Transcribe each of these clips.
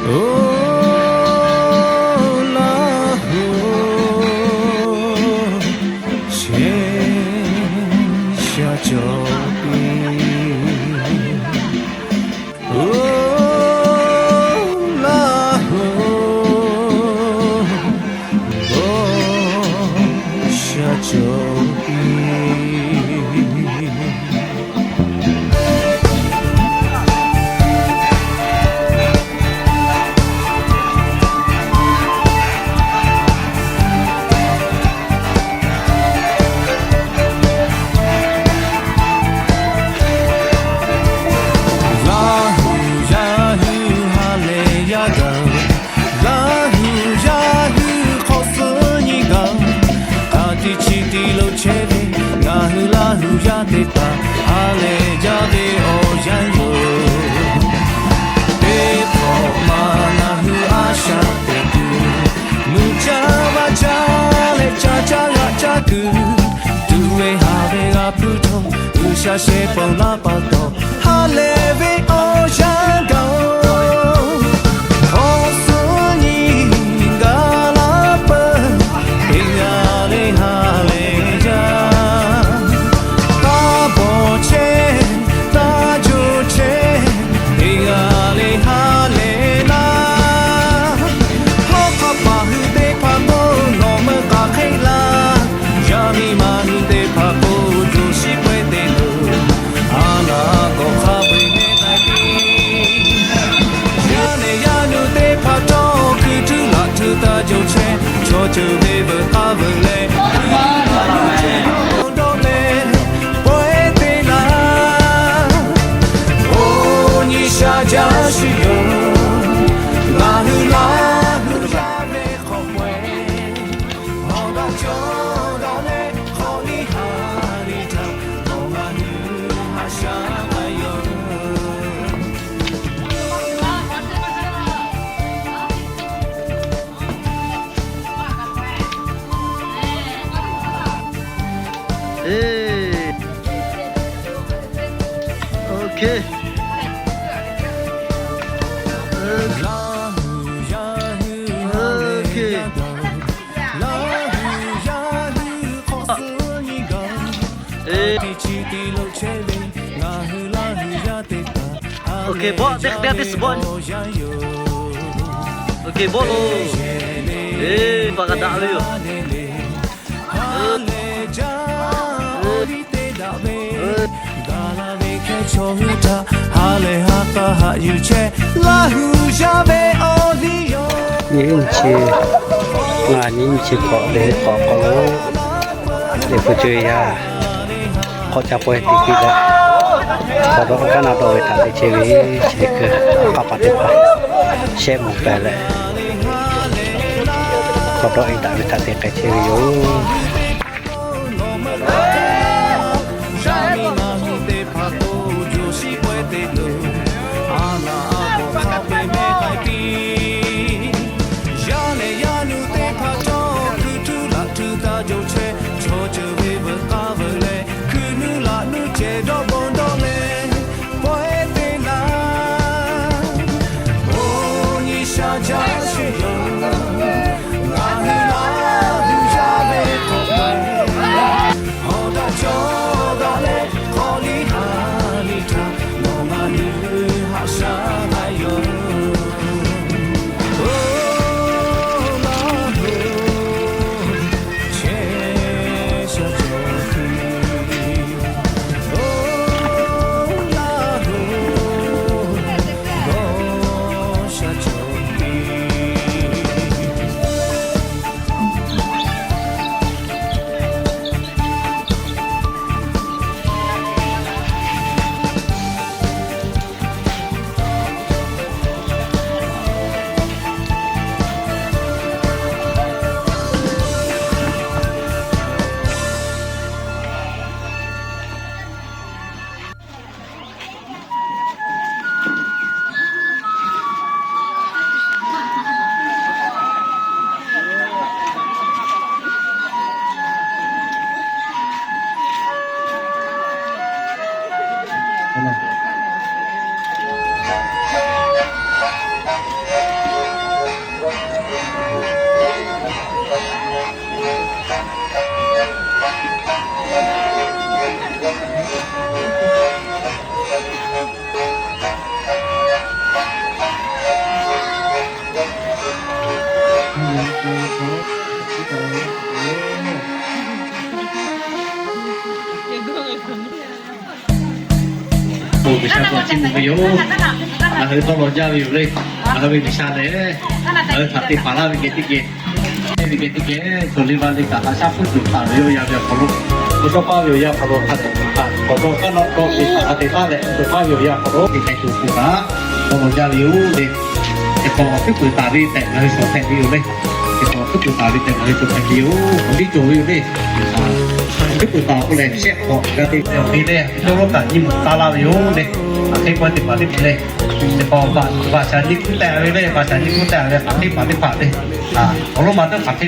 Oˬ, Laˇ huˍ, chehˇ sha cawˬ piˇ. Oˬ, Laˇ huˍ, g'awˬ sha cawˬ piˇ. Laˇ huˍ yaˇ hui ha lehˬ yaˇ gaˬ-oˬ, Laˇ huˍ yaˇ hui hk'awꞈ suhˉ nyi gaˬ-oˬ, hk'a tiꞈ chi tiꞈ lo chehˇ ve, ngaˬ hui Laˇ huˍ yaˇ teˇ hpaˍ ha lehˬ jaˇ ve awˬ yanˇ yoˬ. Teˇ hk'awꞈ ma ngaˬ hui a shaꞈ teꞈ tuˬ, mui caˇ vaˇ caˇ leh ca caˇ g'a caˇ kuiˬ, tuꞈ ve haˍ ve g'a hpuˇ htawˇ, G'uiˬsha sheh pon laˇ pa taw, ha lehˬ ve awˬ yanˇ gaˬ-oˬ, hk'awꞈ suhˉ nyi gaˬ laˇ peuˬ, teˇ g'aˇ le ha lehˬ jaˇ. Taˇ bawˬ chehˇ, taˇ joˬ chehˇ, teˇ g'aˇ le ha lehˬ laˇ. Hawˉ hk'aˆ paˍ hui te Ceuˬ ve veuꞈ k'aˇ veuꞈ leh, dawˇ leh, pawehˇ te laˇ. Oˇ nyi sha jaˇ shuˍ yoˬ. Ngaˬ hui laˇ hui yaˇ ve hk'awꞈ pawehˇ, awˬ g'aˇ cawˬ daꞈ leh hk'awꞈ liˇ ha liˇ htaꞈ nawˬ ngaˬ hui haꞈ shaˉ k'ai yoˬ. Ok, bawˆ teˇ hk'e teˇ g'aˇ teˇ suhˍ bawˆ. Ok, bawˆ lo. Eˬ, paˍ g'a daꞈ ve yoˬ. Nyi nyi chi, ngaˬ nyi nyi chi hk'awꞈ leh hk'awꞈ hk'aw lo, Liꞈ hpu co e yaˇ hk'awꞈ ca pawehˇ te piˇ leh, hk'awꞈ dawˆ kaˉ naˆ dawˆ ve htaꞈ te chehˇ ve, chi teˇ hkui k'aˇ paˍ teˇ hpaˍ shehˆ moˍ pehˍ leh, hk'awꞈ dawˆ e daꞈ ve htaꞈ te k'ai chehˇ ve yoˬ. Yaˇ leh yaˇ nu teˇ hpaˍ cawˬ hkui htuˇ laꞈ htuˇ taˇ jawˬ chehˇ, chaw ceuˬ ve veuꞈ k'aˇ veuꞈ leh hkui nuˇ laꞈ nuˇ cehˬ dawˇ bon dawˇ leh pawehˇ te laˇ. Oˇ nyi sha jaˇ shuˍ yoˬ. Ngaˬ hui laˇ hui yaˇ ve hk'awꞈ pawehˇ, awˬ g'aˇ cawˬ daꞈ leh hk'awꞈ liˇ ha liˇ htaꞈ nawˬ ngaˬ hui haꞈ shaˉ k'ai yoˬ. Oˇ laˇ hui, chehˇ sha cawˬ tuˬ, oˇ laˇ hui, dawˇ sha cawˬ tuˬ. Bon, G'uiˬsha k'awꞈ chiˇ mvuh ve yoˬ. Ngaˬ hui tawˇ law jaˇ ve yoˬ le. Ngaˬ hui ve G'uiˬsha lehˬ, ngaˬ hui htaꞈ te paˍ laˇ ve geh teˇ geh, ve geh teˇ geh, cawˬ le va le kaꞈ haꞈ shaˉ puiˉ tuˬ htaꞈ ve yoˬ. Yaˇ ve awˬ hk'aw lo, bon dawˇ paˇ ve yoˬ. Yaˇ hk'aw lo hk'a dehꞈ tuˬ htaꞈ k'awꞈ dawˇ kaˉ naˆ dawˇ ve htaꞈ hk'a te taˉ leh, bon dawˇ paˇ ve yoˬ. Yaˇ hk'aw lo te k'ai tuˬ htaꞈ tawˇ law jaˇ ve yoˬ le. Teˇ hk'awꞈ hkuiˉ puiˍ taˍ ve tehꞈ ngaˬ hui shawˍ hpehꞈ ve yoˬ le. Teˇ hk'awꞈ hkuiˉ puiˍ taˍ ve tehꞈ ngaˬ hui shawˍ hpehꞈ ve yoˬ. Awˬ liˇ cawˬ ve yoˬ le. Hkuiˉ puiˍ taˍ k'oˆ leh shehˆ hk'awꞈ g'a te ve awˬ hk'e le, yawˇ lawˉ kaꞈ nyi mawˬ taˇ laˇ ve yoˬ le. Aˬ hk'e k'oˆ ve teˇ hpaˍ teˇ hpaˍ le, teˇ hk'awꞈ baˬ shaˍ nyi kuˇ tehꞈ ve le, baˬ shaˍ nyi kuˇ tehꞈ ve hk'aˬ hk'e hpaˍ teˇ hpaˍ le. Awˬ lawn ma teˇ hk'aˬ hk'e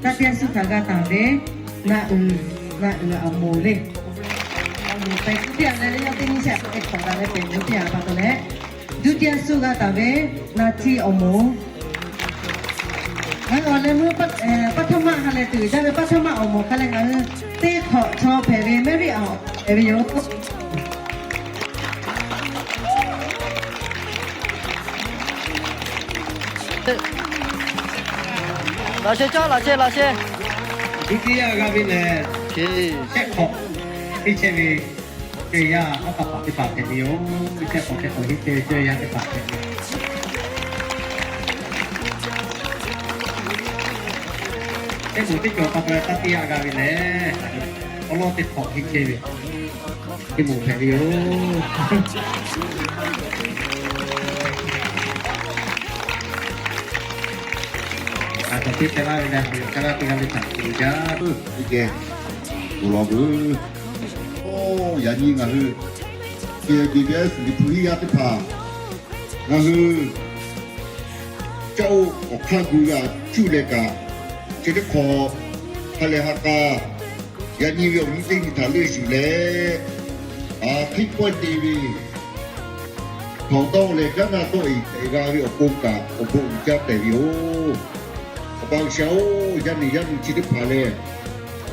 Taˇ teˇ suhˉ htaꞈ g'a taˍ ve, ngaˬ uiˍ, ngaˬ uiˍ awˬ moˍ le. Awˬ moˍ pehˬ tuˬ teˇ yanˇ leh, yawˇ teˇ nyi shehˆ hk'awꞈ daꞈ leh pehˬ tuˬ teˇ yanˇ pa taw leh, duˇ teˇ suhˉ g'a taˍ ve, naˬ htiˇ awˬ moˍ. Ngaˬ hui awˬ leh meuˇ paˇ htaˇ maˆ ha leh tuˬ jaˇ ve paˇ htaˇ maˆ awˬ moˍ hk'a leh ngaˬ hui teˇ hk'awꞈ chaw hpehꞈ ve Maˇriˆ awˬ hpehꞈ ve yoˬ. Laꞈ sheh caˉ, laꞈ sheh, laꞈ sheh. Duˇ teˇ yanˇ g'a ve lehˬ, shehˆ Hteˇ chehˇ ve cawˇ yaˇ aˉ hk'aˇ paˍ teˇ hpaˍ hpehꞈ ve yoˬ. Hteˇ chehˇ k'awꞈ hk'e k'awꞈ hteˇ chehˇ ve cawˇ yaˇ teˇ hpaˍ hpehꞈ ve. Teˇ moˍ teˇ cawˬ pa taw leh taˇ teˇ g'aˇ g'a ve lehˬ, awˉ lawˉ teˇ hk'awꞈ hteˇ chehˇ ve teˇ moˍ hpehꞈ ve yoˬ. Aˬ htoꞈ teˇ teh laˇ ve leh, awˬ yaꞈ hk'aˇ g'aˇ teˇ g'aˇ ve htaꞈ tuˬ jaˇ. Teˇ geh tuˬ lawˬ veuˬ. Oˇ, yaꞈ nyi ngaˬ hui K B B S Liꞈ hpu hiˉ yaˇ teˇ hpaˍ, ngaˬ hui caˇ oˆ awˬ hk'aˇ gu g'a cuˇ leh kaꞈ, chi teˇ hk'awꞈ ha lehˬ ha k'a, yaꞈ nyi ve awˬ nyi teˇ nyi htaꞈ leuˆ yuˬ leh, aˬ hkiˆ pawehˇ te ve htawnˍ dawˇ leh gaˉ naˆ dawˆ eˬ tehꞈ g'a ve awˬ pon kaꞈ awˬ bon uiˍ jaˇ tehꞈ ve yoˬ. Awˬ pa G'uiˬsha-oˬ, yaˇ miˬ yaˇ miˬ chi teˇ hpaˍ lehˬ,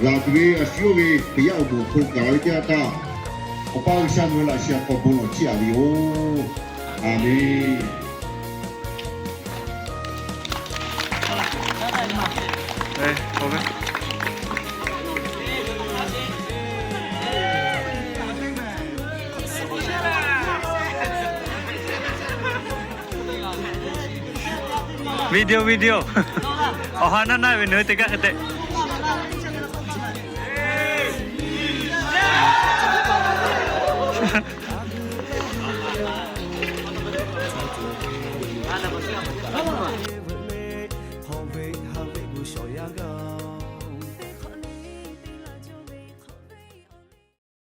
laˬ tuˬ ve a shu yawˇ ve Hkriꞈ yaˇ awˬ moˍ awˬ hk'aw gaˬ ve teˇ yanˇ htaˇ, Awˬ pa G'uiˬsha ngaˬ hui laꞈ sheh htaꞈ k'awꞈ bon lawˬ chiˇ aꞈ ve yoˬ. Aˬmenˍ. Video, video. Awˬ ha naˇ naˇ ve nawˬ hui teˇ g'aˇ hk'e te.